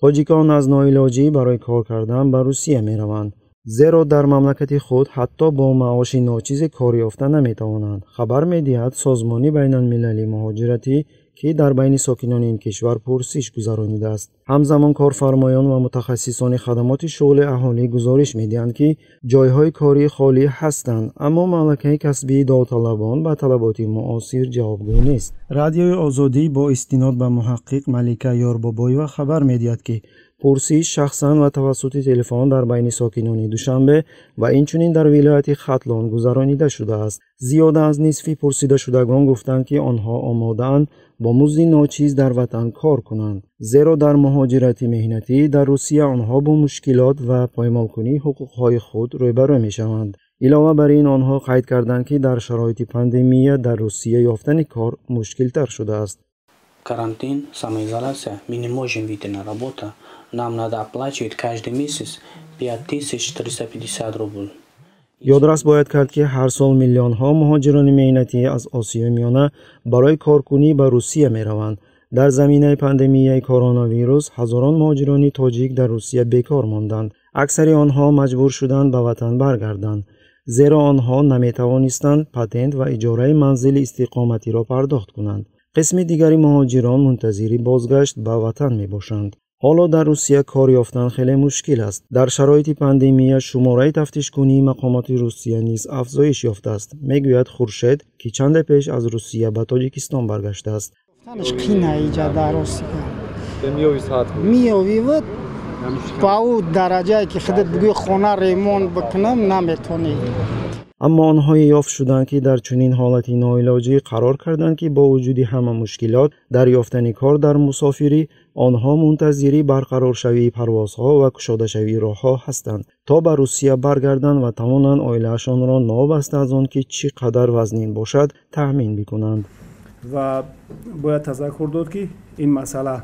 Тоҷикон аз ноилоҷӣ барои кор кардан ба Русия мераванд, зеро дар мамлакати худ ҳатто бо маоши ночизе кор ёфта наметавонанд, хабар медиҳад Созмони байналмилалии муҳоҷиратӣ, ки дар байни сокинони ин кишвар пурсиш гузаронидааст. Ҳамзамон корфармоён ва мутахассисони хадамоти шуғли аҳолӣ гузориш медиҳанд, ки ҷойҳои кории холӣ ҳастанд, аммо малакаи касбии довталабон ба талаботи муосир ҷавобгӯ нест. Радиои Озодӣ бо истинод ба муҳаққиқ Малика Ёрбобоева хабар медиҳад, ки пурсиш шахсан ва тавассути телефон дар байни сокинони Душанбе ва инчунин дар вилояти Хатлон гузаронида шудааст. Зиёда аз нисфи пурсидашудагон гуфтанд, ки онҳо омодаанд бо музди ночиз дар ватан кор кунанд, зеро дар муҳоҷирати меҳнатӣ дар Русия онҳо бо мушкилот ва поймолкунии ҳуқуқҳои худ рӯбарӯ мешаванд. Илова бар ин, онҳо қайд карданд, ки дар шароити пандемия дар Русия ёфтани кор мушкилтар шудааст. Карантин, самоизоляция, мы не можем выйти на работу. Нам надо оплачивать каждый месяц 5350 рублей. Ёдрас бояд кард, ки ҳар сол миллионҳо муҳоҷирони меҳнатӣ аз Осиёи Миёна барои коркунӣ ба Русия мераванд. Дар заминаи пандемияи коронавирус ҳазорон муҳоҷирони тоҷик дар Русия бекор монданд. Аксари онҳо маҷбур шуданд ба ватан баргарданд, зеро онҳо наметавонистанд патент ва иҷораи манзили истиқоматиро пардохт кунанд. Қисми дигари муҳоҷирон мунтазири бозгашт ба ватан мебошанд. Ҳоло дар Русия кор ёфтан хеле мушкил аст. Дар шароити пандемия шумораи тафтишкунии мақомоти Русия низ афзоиш ёфтааст, мегӯяд Хуршед, ки чанде пеш аз Русия ба Тоҷикистон баргаштааст. Меёвивад ба ӯ дараҷае ки худат бигӯӣ хона ремонт бикунам, наметавонӣ. Аммо онҳое ёфт шуданд, ки дар чунин ҳолати ноилоҷӣ қарор карданд, ки бо вуҷуди ҳама мушкилот дар ёфтани кор дар мусофирӣ онҳо мунтазири барқароршавии парвозҳо ва кушодашавии роҳҳо ҳастанд, то ба Русия баргарданд ва тавонанд оилаашонро новобаста аз он ки чӣ қадар вазнин бошад, таъмин бикунанд. Ва бояд тазаккур дод, ки ин масъала